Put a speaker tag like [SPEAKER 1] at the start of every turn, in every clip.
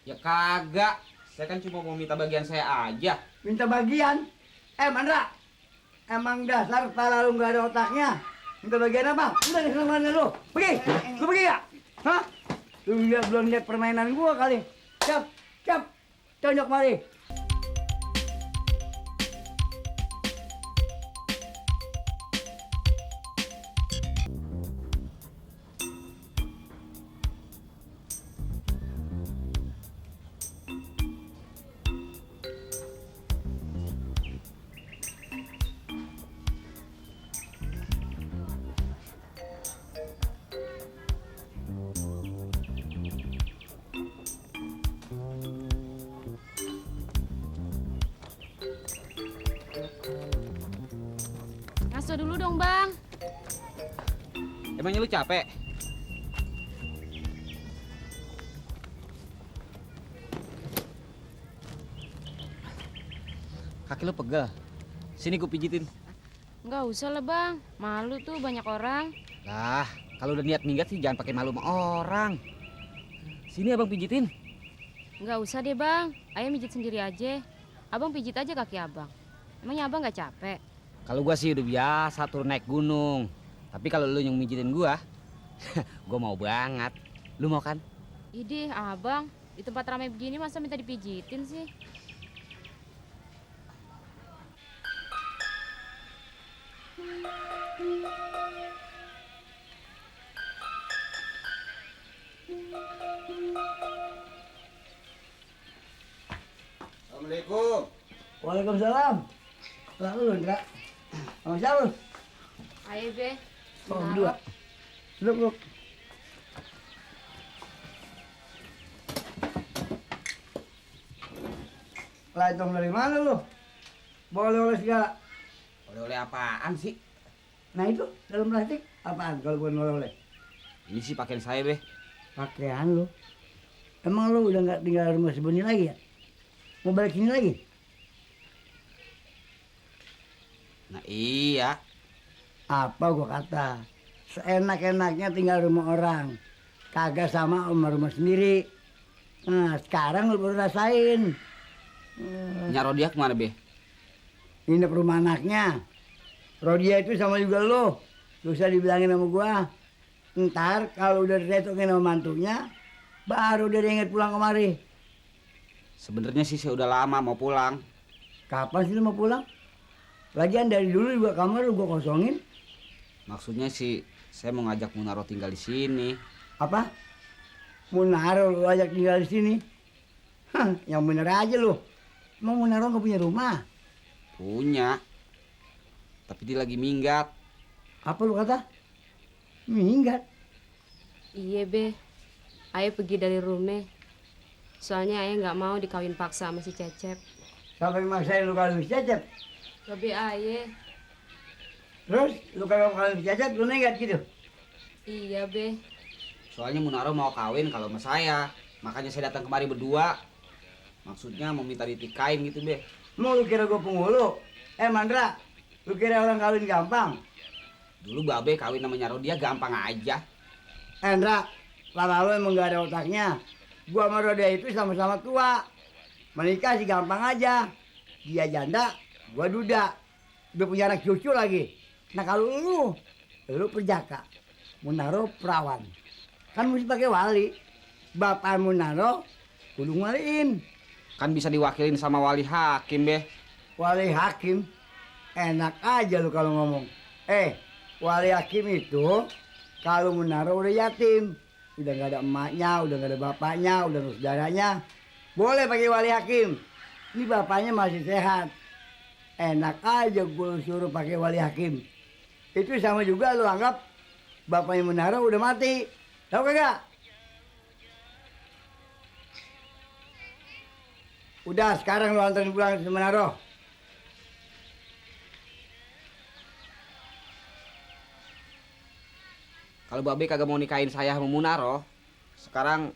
[SPEAKER 1] Ya kagak. Saya kan cuma mau minta bagian saya aja.
[SPEAKER 2] Minta bagian? Mandra, emang dasar kepala lu nggak ada otaknya. Minta bagian apa? Udah deh mana lu. Lu pergi gak? Hah? Lu belum lihat permainan gua kali. Cap, tonjok mari.
[SPEAKER 3] Ngaso dulu dong, Bang.
[SPEAKER 1] Emangnya lu capek? Kaki lu pegel. Sini gue pijitin.
[SPEAKER 3] Nggak usah lah, Bang. Malu tuh banyak orang.
[SPEAKER 1] Lah, kalau udah niat minggat sih jangan pakai malu sama orang. Sini abang pijitin.
[SPEAKER 3] Nggak usah deh, Bang. Ayah mijit sendiri aja. Abang pijit aja kaki abang. Emangnya abang nggak capek?
[SPEAKER 1] Kalau gua sih udah biasa turun naik gunung. Tapi kalau lu yang mijitin gua, gua mau banget. Lu mau kan?
[SPEAKER 3] Idih, abang. Di tempat ramai begini masa minta dipijitin sih?
[SPEAKER 1] Assalamualaikum.
[SPEAKER 2] Waalaikumsalam. Lalu lu, Ndra. Sama siapa lu?
[SPEAKER 3] Ayo, Be.
[SPEAKER 2] Oh, berdua. Duduk. Latong dari mana lu? Bawa oleh-oleh segala.
[SPEAKER 1] Oleh-oleh apaan sih?
[SPEAKER 2] Nah itu, dalam plastik apaan kalau buat oleh-oleh?
[SPEAKER 1] Ini sih pakaian saya, Be.
[SPEAKER 2] Pakaian lu. Emang lu udah nggak tinggal rumah Sebeni lagi ya? Mau balik sini lagi?
[SPEAKER 1] Nah iya.
[SPEAKER 2] Apa gua kata? Seenak-enaknya tinggal rumah orang. Kagak sama rumah sendiri. Nah, sekarang lu baru rasain.
[SPEAKER 1] Nyak Rodia kemana, Be?
[SPEAKER 2] Nginep rumah anaknya. Rodia itu sama juga lu. Gak usah dibilangin sama gua. Ntar kalau udah diretongin sama mantunya, baru dia inget pulang kemari.
[SPEAKER 1] Sebenarnya sih saya udah lama mau pulang.
[SPEAKER 2] Kapan sih lu mau pulang? Lagian dari dulu juga kamar lu gua kosongin.
[SPEAKER 1] Maksudnya sih saya mau ngajak Munaro tinggal di sini.
[SPEAKER 2] Apa? Munaro lu ajak tinggal di sini? Hah, yang bener aja lu. Emang Munaro nggak punya rumah?
[SPEAKER 1] Punya. Tapi dia lagi minggat.
[SPEAKER 2] Apa lu kata? Minggat.
[SPEAKER 3] Iya, Be. Ayah pergi dari rumah. Soalnya ayah nggak mau dikawin paksa sama si Cecep.
[SPEAKER 2] Sampai maksain lu kalau Cecep.
[SPEAKER 3] Lebih ayah.
[SPEAKER 2] Terus lu kalau Cecep lu negat gitu.
[SPEAKER 3] Iya, Be.
[SPEAKER 1] Soalnya Munaro mau kawin kalau sama saya. Makanya saya datang kemari berdua. Maksudnya mau minta ditikain gitu, Be.
[SPEAKER 2] Mau lu kira gua penghulu? Mandra, lu kira orang kawin gampang?
[SPEAKER 1] Dulu Babe kawin sama Nyaro dia gampang aja.
[SPEAKER 2] Ndra, lama lu emang gak ada otaknya. Gua sama Rodia itu sama-sama tua. Menikah sih gampang aja. Dia janda, gua duda. Udah punya anak cucu lagi. Nah kalau lu perjaka. Munaro perawan. Kan mesti pakai wali. Bapak Munaro kudu ngaliin.
[SPEAKER 1] Kan bisa diwakilin sama wali hakim, Be.
[SPEAKER 2] Wali hakim, enak aja lu kalau ngomong. Wali hakim itu kalau Munaro udah yatim, udah nggak ada emaknya, udah nggak ada bapaknya, udah nggak ada saudaranya, boleh pakai wali hakim. Ini bapaknya masih sehat, enak aja gue suruh pakai wali hakim. Itu sama juga lu anggap bapaknya Munaro udah mati, tahu kagak? Udah sekarang lu anterin pulang ke Munaro.
[SPEAKER 1] Kalau Babe kagak mau nikahin saya sama Munaro, sekarang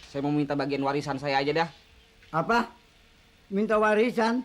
[SPEAKER 1] saya mau minta bagian warisan saya aja dah.
[SPEAKER 2] Apa? Minta warisan?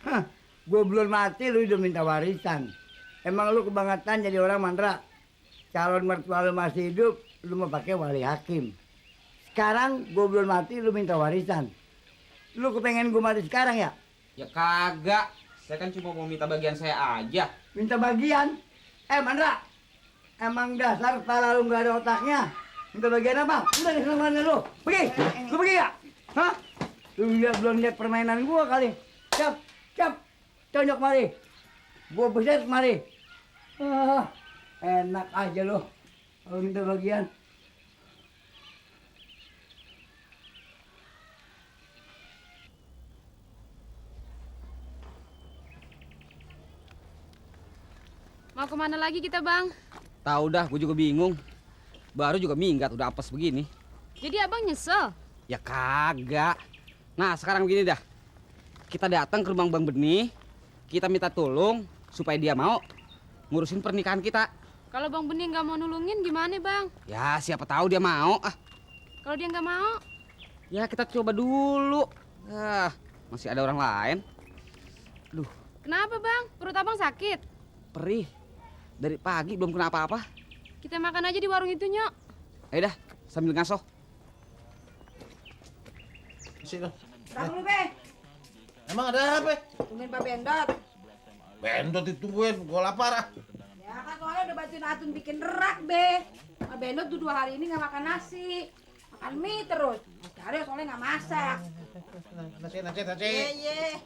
[SPEAKER 2] Hah, gue belum mati lu udah minta warisan. Emang lu kebangetan jadi orang Mandra. Calon mertua lu masih hidup, lu mau pakai wali hakim. sekarang gue belum mati, lu minta warisan. Lu kepengen gue mati sekarang ya?
[SPEAKER 1] Ya kagak. Saya kan cuma mau minta bagian saya aja.
[SPEAKER 2] Minta bagian? Mandra, emang dasar kepala lu nggak ada otaknya. Minta bagian apa? Udah nih mana lu? Pergi, lu pergi ya? Hah? Lu belum lihat permainan gua kali. Cap, cap, tonjok mari. Gua beset mari. Enak aja lu. Kalau minta bagian.
[SPEAKER 3] Mau kemana lagi kita, Bang?
[SPEAKER 1] Tahu dah, gue juga bingung. Baru juga minggat udah apes begini.
[SPEAKER 3] Jadi abang nyesel?
[SPEAKER 1] Ya kagak. Nah sekarang begini dah. Kita datang ke rumah Bang Benih. Kita minta tolong supaya dia mau ngurusin pernikahan kita.
[SPEAKER 3] Kalau Bang Benih nggak mau nulungin gimana, Bang?
[SPEAKER 1] Ya siapa tahu dia mau.
[SPEAKER 3] Kalau dia nggak mau?
[SPEAKER 1] Ya kita coba dulu. Masih ada orang lain. Aduh,
[SPEAKER 3] Kenapa, Bang? Perut abang sakit?
[SPEAKER 1] perih. Dari pagi belum kena apa-apa.
[SPEAKER 3] Kita makan aja di warung itu, Nyok.
[SPEAKER 1] Ayo dah, sambil ngaso.
[SPEAKER 4] Sini.
[SPEAKER 5] Berapa lu, Be?
[SPEAKER 4] Emang ada apa?
[SPEAKER 5] Tungguin Pak Bendot.
[SPEAKER 4] Bendot ditungguin, gua lapar ah.
[SPEAKER 5] Ya kan soalnya udah bantuin Atun bikin rak, Be. Pak Bendot tuh 2 hari ini nggak makan nasi. Makan mie terus. Mas Karyo soalnya nggak masak.
[SPEAKER 4] Nasi.
[SPEAKER 5] Iya.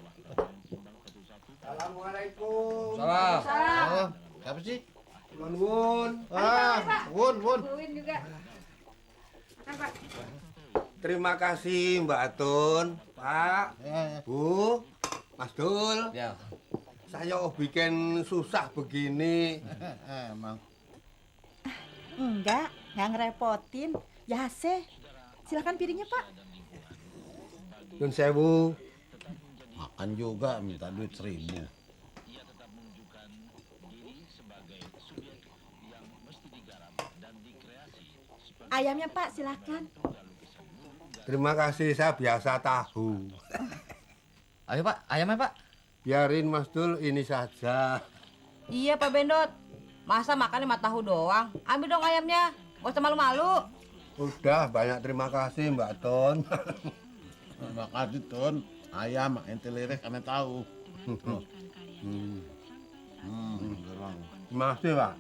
[SPEAKER 2] Assalamualaikum.
[SPEAKER 1] Salam.
[SPEAKER 5] Salam.
[SPEAKER 4] Oh, siapa sih?
[SPEAKER 2] Wun.
[SPEAKER 4] Wun.
[SPEAKER 5] Tungguin juga. Makan, Pak.
[SPEAKER 6] Terima kasih Mbak Atun, Pak,
[SPEAKER 4] Ya.
[SPEAKER 6] Bu, Mas Dul.
[SPEAKER 1] Ya.
[SPEAKER 6] Saya bikin susah begini.
[SPEAKER 4] Emang.
[SPEAKER 7] Enggak ngerepotin. Ya, silakan piringnya, Pak.
[SPEAKER 6] Nun sewu.
[SPEAKER 4] Makan juga minta duit 1.000.
[SPEAKER 7] Ayamnya, Pak, silakan.
[SPEAKER 6] Terima kasih, saya biasa tahu.
[SPEAKER 1] Ayo Pak, ayamnya Pak.
[SPEAKER 6] Biarin Mas Dul ini saja.
[SPEAKER 5] Iya, Pak Bendot. Masa makannya mah tahu doang? Ambil dong ayamnya. Gak usah malu-malu.
[SPEAKER 6] Udah, banyak terima kasih Mbak Atun.
[SPEAKER 4] Makasih Tun. Ayam, ente lirik, ane tahu. Gerang.
[SPEAKER 6] Terima kasih Pak.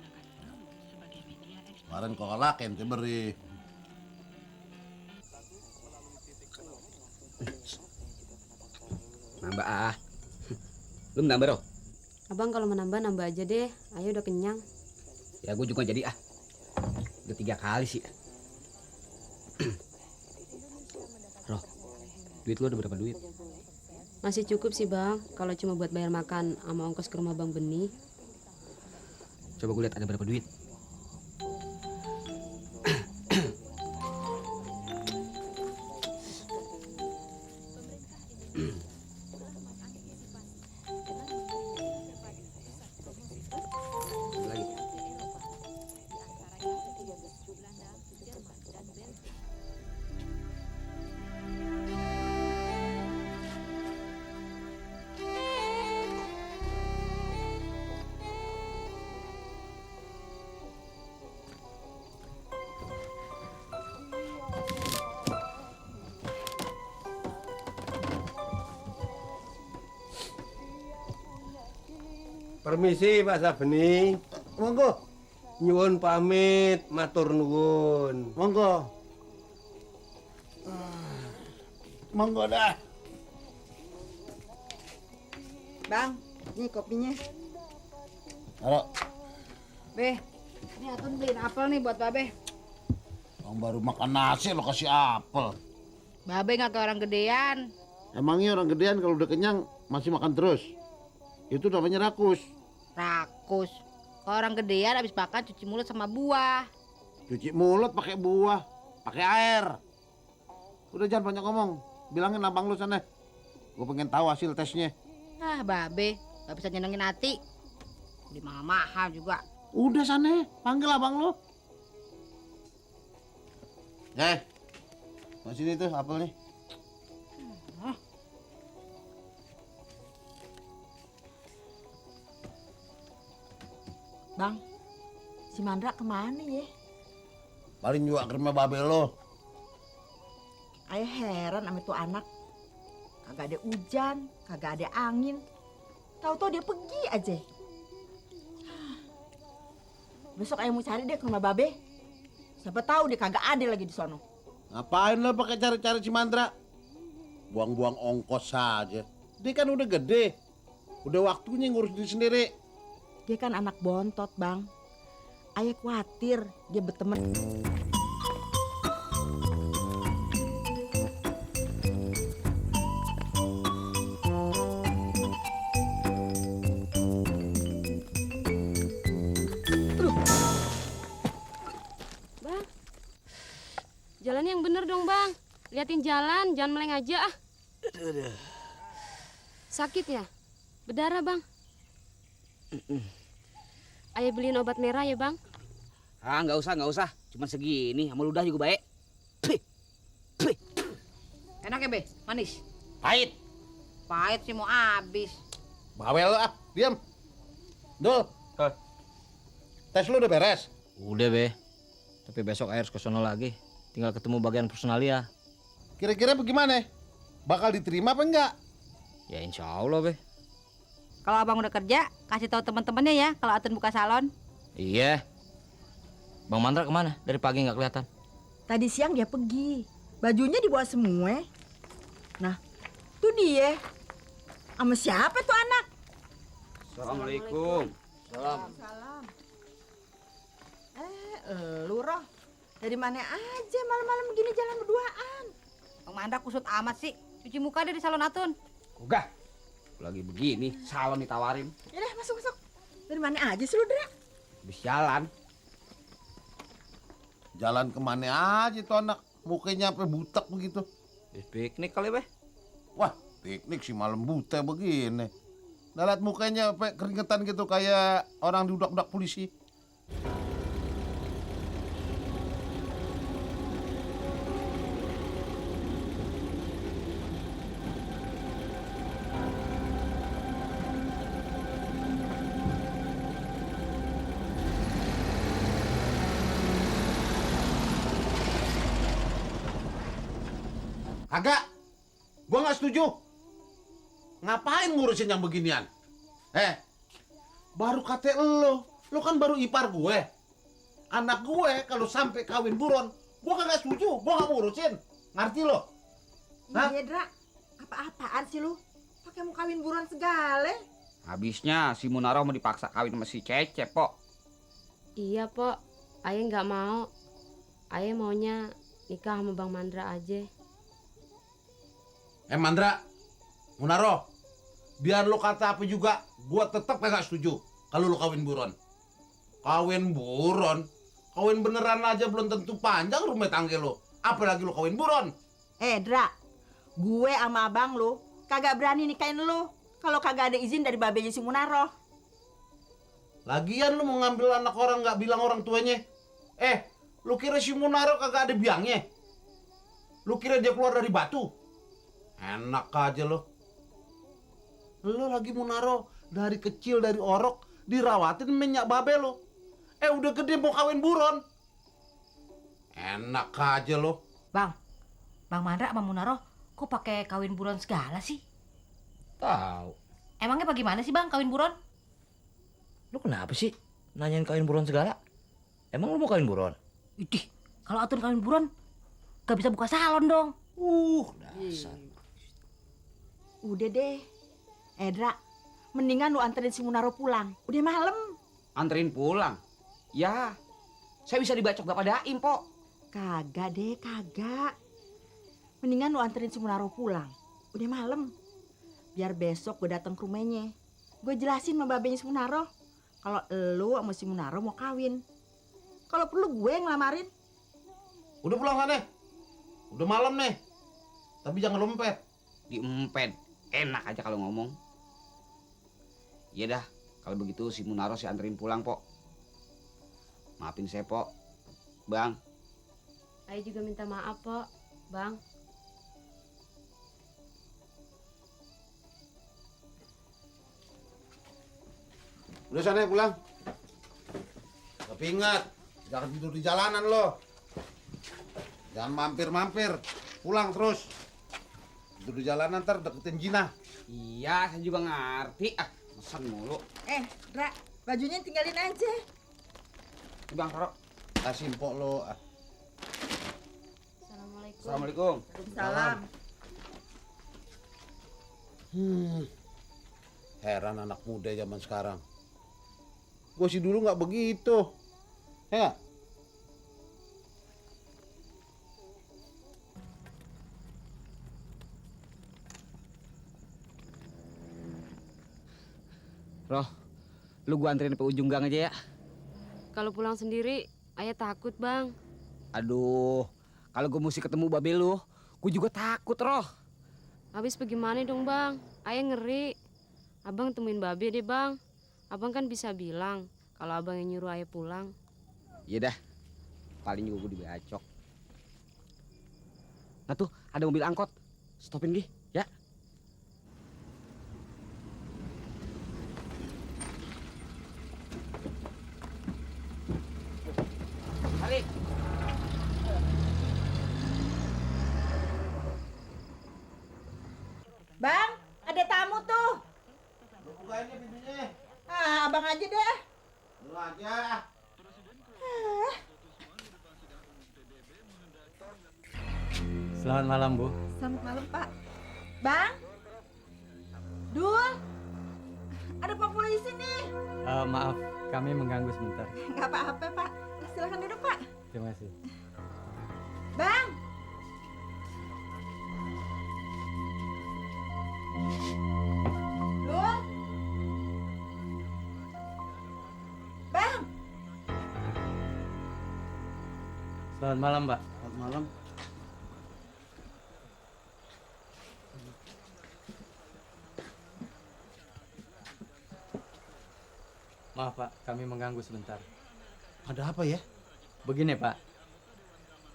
[SPEAKER 4] Kemarin kolak ente beri.
[SPEAKER 1] Nambah ah. Lu nambah Roh?
[SPEAKER 3] Abang kalau mau nambah aja deh. Ayo udah kenyang.
[SPEAKER 1] Ya gue juga jadi ah. Udah 3 kali sih. Roh, duit lu ada berapa duit?
[SPEAKER 3] Masih cukup sih, Bang. Kalau cuma buat bayar makan sama ongkos ke rumah Bang Benih.
[SPEAKER 1] Coba gue lihat ada berapa duit. Lagi.
[SPEAKER 6] Permisi Pak Sabeni.
[SPEAKER 4] Monggo.
[SPEAKER 6] Nyuwun pamit, matur nuwun.
[SPEAKER 4] Monggo. Monggo dah.
[SPEAKER 5] Bang, ini kopinya.
[SPEAKER 4] Taruh.
[SPEAKER 5] Be, ini Atun beliin apel nih buat Babe.
[SPEAKER 4] Orang baru makan nasi lo kasih apel.
[SPEAKER 5] Babe nggak ke orang gedean.
[SPEAKER 4] Emangnya orang gedean kalau udah kenyang masih makan terus? Itu namanya rakus.
[SPEAKER 5] Rakus. Kalau orang gedean habis makan cuci mulut sama buah.
[SPEAKER 4] Cuci mulut pakai buah, pakai air. Udah jangan banyak ngomong. Bilangin abang lu sana. Gue pengen tahu hasil tesnya.
[SPEAKER 5] Ah, Babe, nggak bisa nyenengin hati. Beli mahal-mahal juga.
[SPEAKER 4] Udah sana, panggil abang lu. Sini tuh apel nih.
[SPEAKER 7] Bang, si Mandra kemana ya?
[SPEAKER 4] Paling juga ke rumah babe lo.
[SPEAKER 7] Ayah heran sama tuh anak. Kagak ada hujan, kagak ada angin. Tahu-tahu dia pergi aja. Besok ayah mau cari deh ke rumah Babe. Siapa tahu dia kagak ada lagi di sono.
[SPEAKER 4] Ngapain lo pakai cari-cari si Mandra? Buang-buang ongkos saja. Dia kan udah gede. Udah waktunya ngurus diri sendiri.
[SPEAKER 7] Dia kan anak bontot, Bang. Ayah khawatir dia berteman.
[SPEAKER 3] Bang, jalan yang bener dong bang. Liatin jalan, jangan meleng aja ah. Sakit ya? Berdarah bang. Ayah beliin obat merah ya bang.
[SPEAKER 1] Ah, nggak usah. Cuman segini, sama ludah juga baik. Pih, pih.
[SPEAKER 5] Enak ya, Be? Manis?
[SPEAKER 4] Pahit.
[SPEAKER 5] Pahit sih mau habis.
[SPEAKER 4] Bawel lo ah. Diam. Dul. Tes lu udah beres?
[SPEAKER 8] Udah be, tapi besok air ke sono lagi. Tinggal ketemu bagian personalia.
[SPEAKER 4] Kira-kira bagaimana? Bakal diterima apa enggak?
[SPEAKER 8] Ya insya Allah be.
[SPEAKER 5] Kalau abang udah kerja, kasih tahu teman-temannya ya kalau Atun buka salon.
[SPEAKER 8] Iya. Bang Mandra kemana? Dari pagi nggak kelihatan.
[SPEAKER 7] Tadi siang dia pergi. Bajunya dibawa semua. Nah, tuh dia. Sama siapa tuh anak?
[SPEAKER 1] Assalamualaikum.
[SPEAKER 7] Salam. Lu Roh. Dari mana aja malam-malam begini jalan berduaan?
[SPEAKER 5] Bang Mandra kusut amat sih. Cuci muka deh di salon Atun.
[SPEAKER 1] Udah. Lagi begini, salon ditawarin.
[SPEAKER 7] Yaudah, masuk. Dari mana aja sih lu, Dra?
[SPEAKER 1] Habis jalan.
[SPEAKER 4] Jalan kemana aja tuh anak? Mukanya sampai butek begitu.
[SPEAKER 8] Habis piknik kali be.
[SPEAKER 4] Wah, piknik sih malam buta begini. Nah, liat mukanya sampai keringetan gitu kayak orang diudak-udak polisi. Kagak, gua nggak setuju. Ngapain ngurusin yang beginian? Baru kata lo kan baru ipar gue. Anak gue kalau sampai kawin buron, gua kagak setuju, gua nggak mau ngurusin. Ngerti lo? Hah?
[SPEAKER 7] Iya, Dra. Apa-apaan sih lu? Pakai mau kawin buruan segala.
[SPEAKER 1] Habisnya si Munaro mau dipaksa kawin sama si Cecep, Pok.
[SPEAKER 3] Iya pok, ayah nggak mau. Ayah maunya nikah sama Bang Mandra aja.
[SPEAKER 4] Mandra, Munaro, biar lo kata apa juga, gua tetap kagak setuju kalau lo kawin buron. Kawin buron? Kawin beneran aja belum tentu panjang rumah tangga lo. Apalagi lo kawin buron.
[SPEAKER 7] Dra, gue sama abang lu kagak berani nikahin lu kalau kagak ada izin dari babenya si Munaro.
[SPEAKER 4] Lagian lo mau ngambil anak orang nggak bilang orang tuanya. Lo kira si Munaro kagak ada biangnya? Lo kira dia keluar dari batu? Enak aja lo. Lo lagi Munaro dari kecil dari orok dirawatin minyak babe lo. Udah gede mau kawin buron. Enak aja lo.
[SPEAKER 5] Bang Mandra sama Munaro kok pakai kawin buron segala sih?
[SPEAKER 8] Tahu.
[SPEAKER 5] Emangnya bagaimana sih Bang kawin buron?
[SPEAKER 8] Lu kenapa sih nanyain kawin buron segala? Emang lu mau kawin buron?
[SPEAKER 5] Idih, kalau Atun kawin buron gak bisa buka salon dong.
[SPEAKER 8] Dasar.
[SPEAKER 7] Udah deh. Dra, mendingan lu anterin si Munaro pulang. Udah malam.
[SPEAKER 1] Anterin pulang. Ya, saya bisa dibacok Bapak Daim, Pok.
[SPEAKER 7] Kagak deh, kagak. Mendingan lu anterin si Munaro pulang. Udah malam. Biar besok gue datang ke rumahnya. Gue jelasin sama babenya si Munaro kalau lu sama si Munaro mau kawin. Kalau perlu gue yang ngelamarin.
[SPEAKER 4] Udah pulang sana. Udah malam nih. Tapi jangan lempet.
[SPEAKER 1] Diempet. Enak aja kalau ngomong. Iya dah, kalau begitu si Munaro saya anterin pulang, Pok. Maafin saya, Pok. Bang.
[SPEAKER 3] Ayah juga minta maaf pok, Bang.
[SPEAKER 4] Udah sana pulang. Tapi ingat, jangan tidur di jalanan lo. Jangan mampir-mampir. pulang terus. Duduk jalanan ntar deketin Jina.
[SPEAKER 1] Iya, saya juga ngerti. Ah, pesan mulu.
[SPEAKER 7] Dra, bajunya tinggalin aja.
[SPEAKER 1] Bang, taruh.
[SPEAKER 4] Kasih empok lo.
[SPEAKER 3] Assalamualaikum.
[SPEAKER 1] Assalamualaikum.
[SPEAKER 7] Salam.
[SPEAKER 4] Heran anak muda zaman sekarang. Gue sih dulu nggak begitu. Ya nggak?
[SPEAKER 1] Roh, lu gua anterin ke ujung gang aja ya.
[SPEAKER 3] Kalau pulang sendiri, ayah takut bang.
[SPEAKER 1] Aduh, kalau gua mesti ketemu babe lu, gua juga takut, Roh.
[SPEAKER 3] Habis bagaimana dong bang? Ayah ngeri. Abang temuin babe deh bang. Abang kan bisa bilang kalau abang yang nyuruh ayah pulang.
[SPEAKER 1] Iya dah, paling juga gua dibacok. Nah tuh, ada mobil angkot. Stopin Gi, ya. Balik.
[SPEAKER 7] Bang, ada tamu tuh.
[SPEAKER 4] Lu bukain ya pintunya.
[SPEAKER 7] Abang aja deh.
[SPEAKER 4] Lu aja.
[SPEAKER 9] Selamat malam, Bu.
[SPEAKER 7] Selamat malam, Pak. Bang? Dul? Ada Pak Polisi nih.
[SPEAKER 9] Maaf, kami mengganggu sebentar.
[SPEAKER 7] Nggak apa-apa, Pak. Silakan duduk, Pak.
[SPEAKER 9] Terima kasih.
[SPEAKER 7] Bang? Dul? Bang?
[SPEAKER 9] Selamat malam, Mbak.
[SPEAKER 4] Selamat malam.
[SPEAKER 9] Maaf, Pak, kami mengganggu sebentar.
[SPEAKER 4] Ada apa ya?
[SPEAKER 9] Begini, Pak.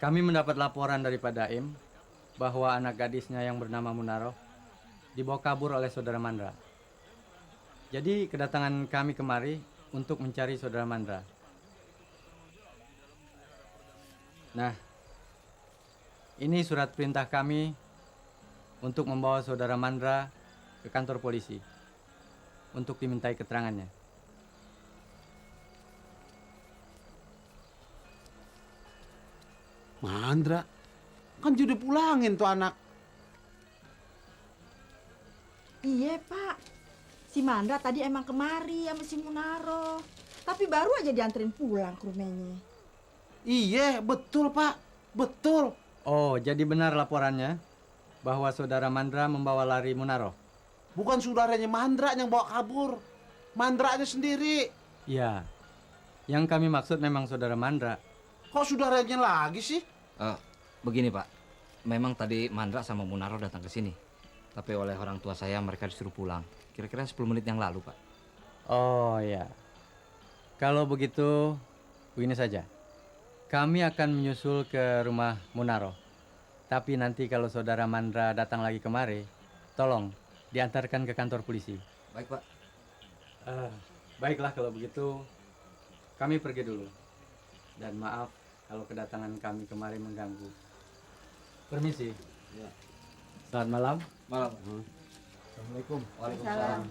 [SPEAKER 9] Kami mendapat laporan dari Pak Daim bahwa anak gadisnya yang bernama Munaro dibawa kabur oleh saudara Mandra. Jadi kedatangan kami kemari untuk mencari saudara Mandra. Nah, ini surat perintah kami untuk membawa saudara Mandra ke kantor polisi untuk dimintai keterangannya.
[SPEAKER 4] Mandra, kan sudah pulangin tuh anak.
[SPEAKER 7] Iya, Pak. Si Mandra tadi emang kemari sama si Munaro. Tapi baru aja dianterin pulang ke rumahnya.
[SPEAKER 4] Iya, betul Pak, betul.
[SPEAKER 9] Oh, jadi benar laporannya bahwa saudara Mandra membawa lari Munaro?
[SPEAKER 4] Bukan saudaranya Mandra yang bawa kabur, Mandranya sendiri.
[SPEAKER 9] Iya, yang kami maksud memang saudara Mandra.
[SPEAKER 4] Kok saudaranya lagi sih?
[SPEAKER 8] Begini Pak, memang tadi Mandra sama Munaro datang ke sini. Tapi oleh orang tua saya mereka disuruh pulang. Kira-kira 10 menit yang lalu Pak.
[SPEAKER 9] Oh ya, kalau begitu begini saja. Kami akan menyusul ke rumah Munaro. Tapi nanti kalau saudara Mandra datang lagi kemari, tolong diantarkan ke kantor polisi.
[SPEAKER 8] Baik Pak.
[SPEAKER 9] Baiklah kalau begitu, kami pergi dulu. Dan maaf kalau kedatangan kami kemari mengganggu. Permisi.
[SPEAKER 4] Ya.
[SPEAKER 9] Selamat malam.
[SPEAKER 8] Malam.
[SPEAKER 9] Assalamualaikum.
[SPEAKER 8] Waalaikumsalam.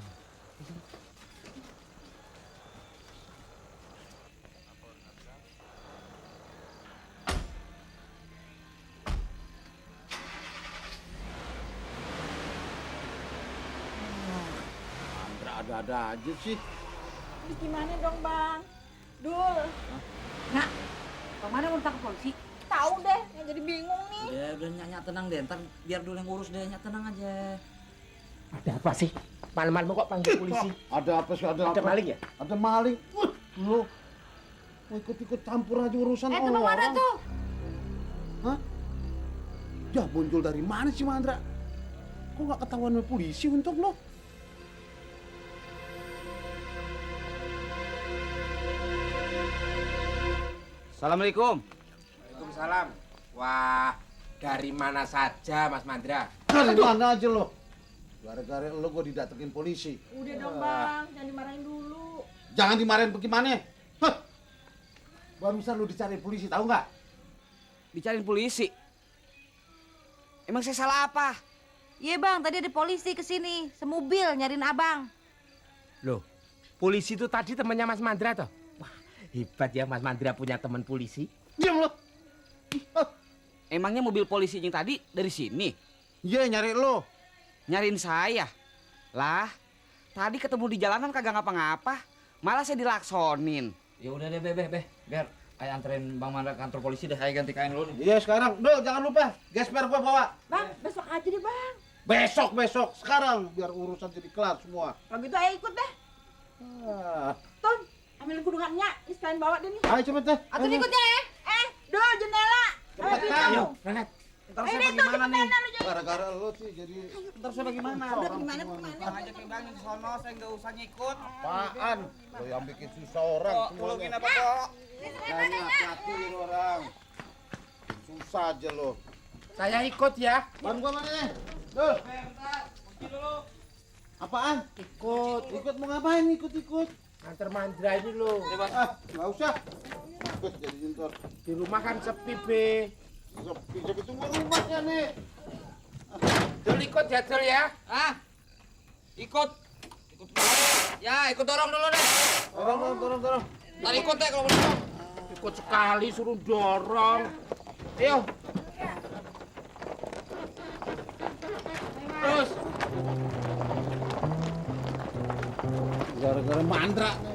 [SPEAKER 4] Mandra ada-ada aja sih.
[SPEAKER 7] Terus gimana dong, Bang? Dul.
[SPEAKER 5] Nak, kemana mau ditangkap polisi?
[SPEAKER 7] Tahu deh, yang jadi bingung nih.
[SPEAKER 8] Udah nyak tenang deh, ntar biar dulu yang ngurus deh, nyak tenang aja.
[SPEAKER 10] Ada apa sih? Malam-malam kok panggil polisi?
[SPEAKER 4] Ada apa sih? Ada
[SPEAKER 10] Ada
[SPEAKER 4] apa?
[SPEAKER 10] maling ya?
[SPEAKER 4] Ada maling. Lu mau ikut-ikut campur aja urusan
[SPEAKER 5] Itu
[SPEAKER 4] orang.
[SPEAKER 5] mana tuh?
[SPEAKER 4] Hah? Ya muncul dari mana sih Mandra? Kok nggak ketahuan sama polisi untuk lo?
[SPEAKER 1] Assalamualaikum.
[SPEAKER 10] Waalaikumsalam. Wah, dari mana saja Mas Mandra?
[SPEAKER 4] Dari mana aja lo? Gara-gara lo gue didatengin polisi.
[SPEAKER 7] Udah dong, Bang. Jangan dimarahin dulu.
[SPEAKER 4] Jangan dimarahin bagaimana? Hah? Barusan lo dicari polisi, tahu nggak?
[SPEAKER 1] Dicariin polisi. Emang saya salah apa?
[SPEAKER 7] Iya bang, tadi ada polisi kesini, semobil nyariin abang.
[SPEAKER 10] Loh, polisi itu tadi temannya Mas Mandra toh? Wah, hebat ya Mas Mandra punya teman polisi.
[SPEAKER 4] Diam lo.
[SPEAKER 1] Emangnya mobil polisi yang tadi dari sini?
[SPEAKER 4] Iya nyari lo.
[SPEAKER 1] Nyariin saya? Lah, tadi ketemu di jalanan kagak ngapa-ngapa. Malah saya dilaksonin.
[SPEAKER 8] Ya udah deh, Be. Biar Ayah anterin Bang Mandra ke kantor polisi deh. Ayah ganti kain lu nih.
[SPEAKER 4] Iya sekarang. Dul jangan lupa. Gesper gua bawa.
[SPEAKER 7] Bang, besok aja deh bang.
[SPEAKER 4] Besok. Sekarang. Biar urusan jadi kelar semua.
[SPEAKER 7] Kalau gitu ayo ikut deh.
[SPEAKER 4] Ah.
[SPEAKER 7] Ton, ambil gudungannya, sekalian bawa deh nih.
[SPEAKER 4] Ayo cepet deh.
[SPEAKER 7] Atau ikutnya ya? Dul, jendela. Ayo pintu.
[SPEAKER 10] Berangkat.
[SPEAKER 1] Ntar saya bagaimana nih?
[SPEAKER 4] Gara-gara lo sih jadi.
[SPEAKER 1] Ntar saya bagaimana?
[SPEAKER 7] Udah gimana?
[SPEAKER 1] Bang aja bang di sono, saya nggak usah ngikut.
[SPEAKER 4] Apaan? Lo yang bikin susah orang
[SPEAKER 1] Tolongin
[SPEAKER 4] semuanya.
[SPEAKER 1] apa kok?
[SPEAKER 4] Makanya hati-hati ini orang. Susah aja lo.
[SPEAKER 10] Saya ikut ya.
[SPEAKER 4] Ban gua mana nih? Dul. Apaan? Ikut mau ngapain? Ikut.
[SPEAKER 10] Antar Mandra ini loh.
[SPEAKER 4] Ah, nggak usah. Jadi nyentor.
[SPEAKER 10] Di rumah kan sepi, Be.
[SPEAKER 4] Sepi tunggu rumahnya nih.
[SPEAKER 10] Dul ikut ya, Dul ya.
[SPEAKER 8] Ah, ikut. Ya, ikut dorong dulu deh.
[SPEAKER 4] Dorong.
[SPEAKER 8] Ntar ikut deh kalau mau.
[SPEAKER 10] Ikut sekali suruh dorong. Ayo. Terus.
[SPEAKER 4] Gara-gara Mandra nih.